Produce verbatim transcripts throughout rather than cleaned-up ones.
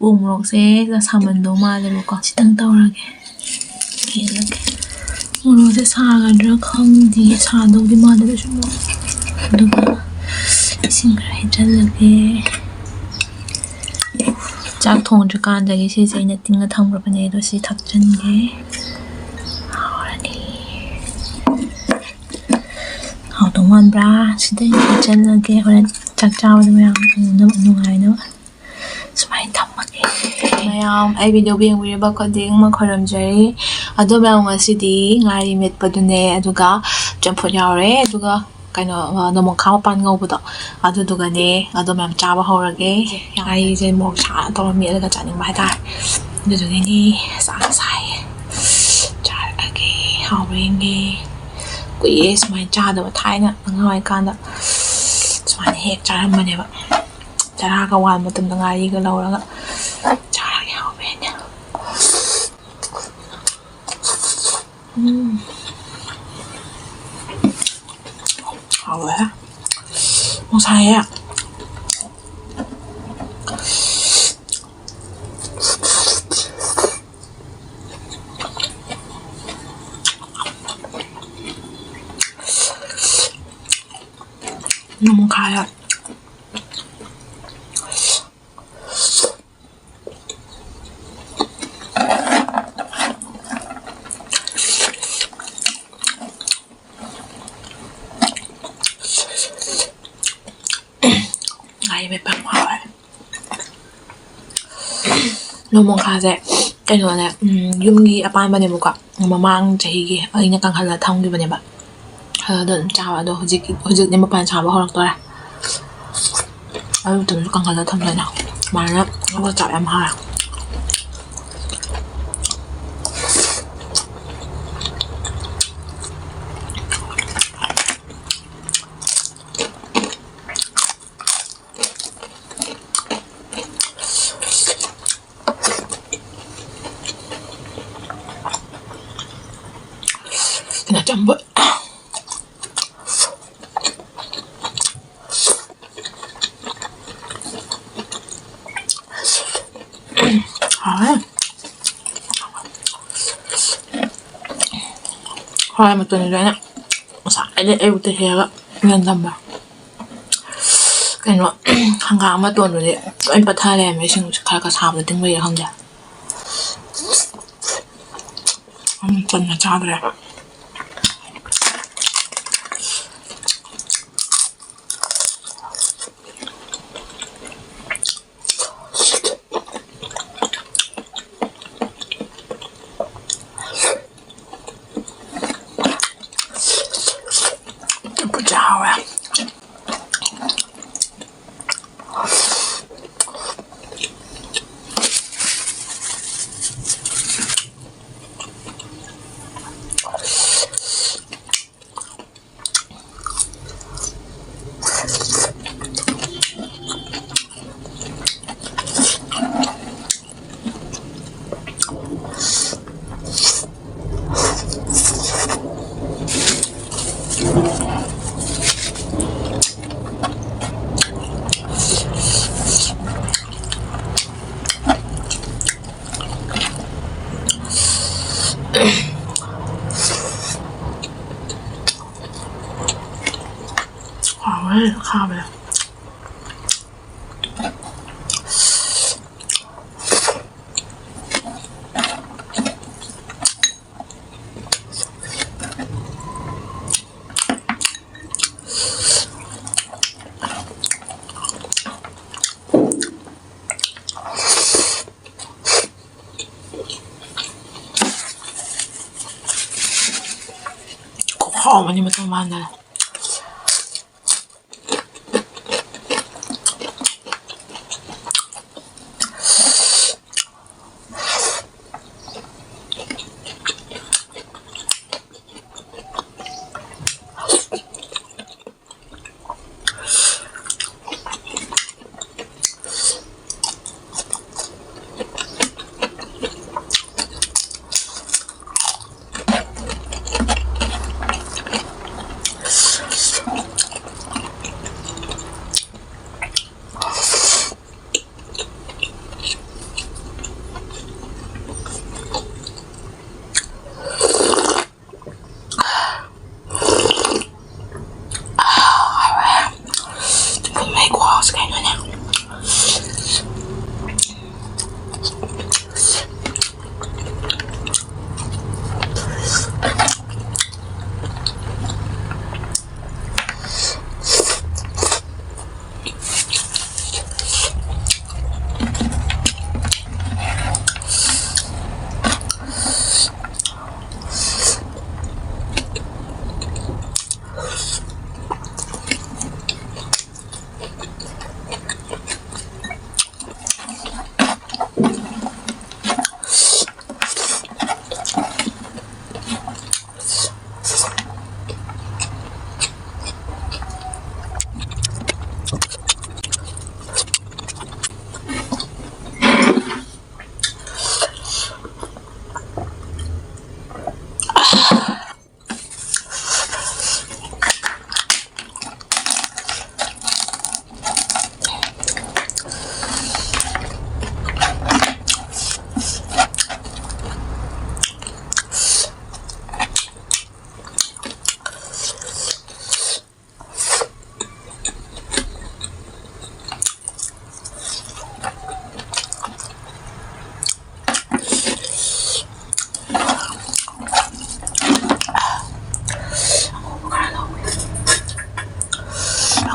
ꯎ ꯃꯣꯔꯣꯛꯁꯦ ꯁꯥꯃꯟꯗꯧ ꯃꯥꯜꯂꯦꯕꯀꯣ, ꯈꯤꯇꯪ ꯇꯧꯔꯒꯦ, ꯌꯦꯡꯉꯒꯦ꯫ ꯃꯣꯔꯣꯛꯁꯦ ꯁꯥꯒꯗ꯭ꯔꯥ ꯈꯪꯗꯦ, ꯁꯥꯗꯧꯗꯤ ꯃꯥꯜꯂꯦ ꯀꯩꯁꯨ ꯃꯣꯔꯣꯛ꯫ ꯑꯗꯨꯒ ꯏꯁꯤꯡ ꯈꯔ ꯍꯩꯖꯤꯜꯂꯒꯦ꯫ ꯆꯥꯛ ꯊꯣꯡꯗ꯭ꯔꯤꯀꯥꯟꯗꯒꯤ ꯁꯤꯁꯦ ꯑꯩꯅ ꯇꯤꯡꯉ ꯊꯝꯈ꯭ꯔꯕꯅꯦ, ꯑꯗꯣ ꯁꯤ ꯊꯛꯆꯟꯒꯦ꯫ ꯍꯥꯎꯔꯅꯤ꯫ ꯍꯥꯎꯗꯧ ꯃꯥꯟꯕ꯭ꯔꯥ? ꯁꯤꯗ ꯑꯩꯅ ꯍꯩꯖꯤꯜꯂꯒꯦ, ꯍꯣꯔꯦꯟ ꯆꯥꯛ ꯆꯥꯕꯗ ꯃꯌꯥꯝ ꯎꯅꯕ ꯅꯨꯡꯉꯥꯏꯅꯕ꯫ ꯁꯨꯃꯥꯏꯅ ꯊꯝꯃꯒꯦ꯫ ꯃꯌꯥꯝ ꯑꯩ video ꯌꯦꯡꯕꯤꯔꯤꯕ ꯈꯨꯗꯤꯡꯃꯛ ꯈꯣꯏꯔꯝꯖꯔꯤ꯫ ꯑꯗꯣ ꯃꯌꯥꯝ, ꯉꯁꯤꯗꯤ ꯉꯥꯔꯤ ꯃꯦꯠꯄꯗꯨꯅꯦ, ꯑꯗꯨꯒ ꯆꯝꯐꯨꯠ ꯌꯥꯎꯔꯦ, ꯑꯗꯨꯒ ꯀꯩꯅꯣ, ꯑ, ꯅꯣꯡꯃꯪꯈꯥ ꯃꯄꯥꯟ ꯉꯧꯕꯗꯣ, ꯑꯗꯨꯗꯨꯒꯅꯦ꯫ ꯑꯗꯣ ꯃꯌꯥꯝ ꯆꯥꯕ ꯍꯧꯔꯒꯦ꯫ ꯉꯥꯔꯤꯁꯦ ꯃꯣꯔꯣꯛ ꯁꯥꯅ ꯇꯧꯔ ꯃꯦꯠꯂꯒ ꯆꯥꯅꯤꯡꯕ ꯍꯥꯏꯇꯥꯔꯦ꯫ ꯑꯗꯨꯗꯨꯒꯤꯅꯤ ꯆꯥꯛ ꯆꯥꯏꯌꯦ꯫ ꯆꯥꯔꯛꯑꯒꯦ, ꯍꯥꯎꯕ꯭ꯔꯥ ꯌꯦꯡꯒꯦ꯫ ꯀꯨꯏꯔꯦ ꯁꯨꯃꯥꯏꯅ ꯆꯥꯗꯕ, ꯊꯥꯏꯅ ꯑꯉꯥꯡ ꯑꯣꯏꯔꯤꯀꯥꯟꯗ ꯁꯨꯃꯥꯏꯅ ꯍꯦꯛ ꯆꯥꯔꯝꯕꯅꯦꯕ꯫ ꯆꯔꯥꯒ ꯋꯥꯟꯕ ꯃꯇꯝꯗ ꯉꯥꯔꯤꯒ ꯂꯧꯔꯒ ꯆꯥꯔꯒꯦ, ꯍꯥꯎꯕ꯭ꯔꯥ ꯌꯦꯡꯒꯦ꯫ ꯎꯝ꯫ ꯍꯥꯎꯋꯦ꯫ ꯉꯁꯥꯏ ꯅꯣꯡꯃꯪꯈꯥꯗ ꯉꯥꯔꯤ ꯃꯦꯠꯄ ꯌꯥꯝ ꯍꯥꯎꯋꯦ꯫ ꯅꯣꯡꯃꯪꯈꯥꯁꯦ ꯀꯩꯅꯣꯅꯦ, ꯎꯝ, ꯌꯨꯝꯒꯤ ꯑꯄꯥꯟꯕꯅꯦꯕꯀꯣ꯫ ꯃꯃꯥꯡ ꯆꯍꯤꯒꯤ ꯑꯩꯅ ꯀꯪꯍꯜꯂ ꯊꯝꯈꯤꯕꯅꯦꯕ꯫ ꯑꯗꯨꯗ ꯑꯗꯨꯝ ꯆꯥꯕ꯫ ꯑꯗꯣ ꯍꯧꯖꯤꯛ, ꯍꯧꯖꯤꯛꯇꯤ ꯃꯄꯥꯟ ꯁꯥꯕ ꯍꯧꯔꯛꯇꯣꯔꯦ꯫ ꯑꯗꯨ ꯃꯇꯝꯗꯁꯨ ꯀꯪꯍꯜꯂ ꯊꯝꯗꯣꯏꯅꯦ꯫ ꯁꯨꯃꯥꯏꯅ ꯉꯧꯔ ꯆꯥꯕ ꯌꯥꯝ ꯍꯥꯎꯋꯦ꯫ ꯅꯆꯝꯕ꯫ ꯍꯥꯎꯋꯦ꯫ ꯍꯋꯥꯏ ꯃꯇꯣꯟꯗꯨꯁꯨ ꯑꯩꯅ ꯉꯁꯥꯏꯗꯩ ꯑꯌꯨꯛꯇ ꯍꯦꯛꯑꯒ ꯂꯦꯟ ꯊꯝꯕ꯫ ꯀꯩꯅꯣ, ꯍꯪꯒꯥꯝ ꯃꯇꯣꯟꯗꯨꯗꯤ ꯂꯣꯏ ꯄꯠꯊ ꯂꯩꯔꯝꯃꯦ, ꯏꯁꯤꯡ ꯈꯔ ꯈꯔ ꯁꯥꯕꯗ ꯇꯤꯡꯕꯩꯔ ꯈꯪꯗꯦ꯫ ꯎꯝ, ꯆꯝꯅ ꯆꯥꯗ꯭ꯔꯦ꯫ ꯆꯝꯐꯨꯠꯁꯦ ꯍꯥꯎꯋꯦ꯫ ꯍꯥꯎꯋꯦ, ꯈꯥꯕꯅꯦ꯫ ꯈꯨꯍꯥꯎ ꯑꯃꯅꯤ ꯃꯇꯧ ꯃꯥꯟꯗꯅ꯫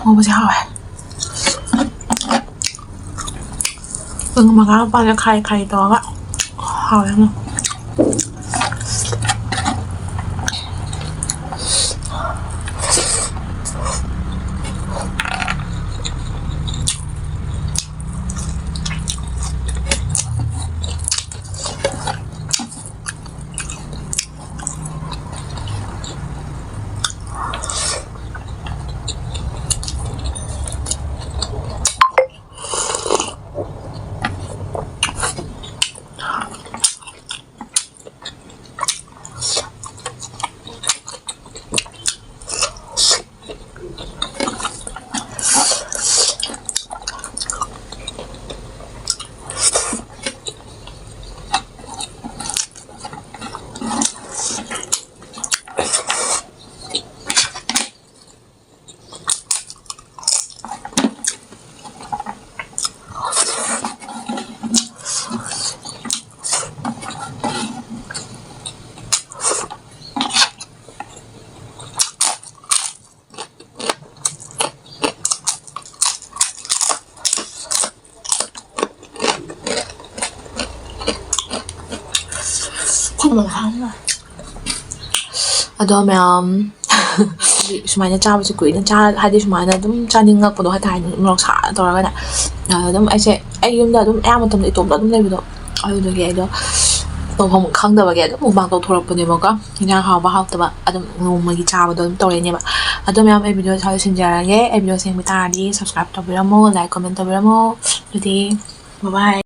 ꯉꯧꯕꯁꯦ ꯍꯥꯎꯋꯦ꯫ ꯃꯪꯒꯟ ꯃꯈꯥ ꯃꯄꯥꯟꯗ ꯈꯥꯔꯤ ꯈꯥꯔꯤ ꯇꯧꯔꯒ ꯍꯥꯎꯋꯦ ꯌꯥꯝꯅ꯫ ꯑꯗꯣ ꯃꯌꯥꯝ, ꯁꯨꯃꯥꯏꯅ ꯆꯥꯕꯁꯦ ꯀꯨꯏꯅ ꯆꯥ-, ꯍꯥꯏꯗꯤ ꯁꯨꯃꯥꯏꯅ ꯑꯗꯨꯝ ꯆꯥꯅꯤꯡꯉꯛꯄꯗꯣ ꯍꯥꯏꯇꯥꯔꯦ, ꯃꯣꯔꯣꯛ ꯁꯥꯅ ꯇꯧꯔꯒꯅꯦ꯫ ꯑꯗꯨꯝ ꯑꯩꯁꯦ, ꯑꯩ ꯌꯨꯝꯗ ꯑꯗꯨꯝ ꯑꯌꯥꯝꯕ ꯃꯇꯝꯗ ꯏꯇꯣꯝꯇ ꯑꯗꯨꯝ ꯂꯩꯕꯗꯣ, ꯑꯗꯨꯗꯨꯒꯤ ꯑꯩꯗꯣ ꯇꯧꯐꯝ ꯈꯪꯗꯕꯒꯤ ꯑꯗꯨꯝ mukbang ꯇꯧꯊꯣꯔꯛꯄꯅꯦꯕꯀꯣ꯫ ꯏꯟꯖꯥꯡ ꯍꯥꯎꯕ ꯍꯥꯎꯇꯕ ꯑꯗꯨꯝ ꯅꯣꯡꯃꯒꯤ ꯆꯥꯕꯗꯣ ꯑꯗꯨꯝ ꯇꯧꯔꯛꯏꯅꯦꯕ꯫ ꯑꯗꯣ ꯃꯌꯥꯝ, ꯑꯩ video ꯁ꯭ꯋꯥꯏꯗ ꯂꯣꯏꯁꯤꯟꯖꯔꯒꯦ꯫ ꯑꯩ video ꯁꯦꯝꯕ ꯇꯥꯔꯗꯤ subscribe ꯇꯧꯕꯤꯔꯝꯃꯣ, like, comment ꯇꯧꯕꯤꯔꯝꯃꯣ꯫ ꯑꯗꯨꯗꯤ bye bye꯫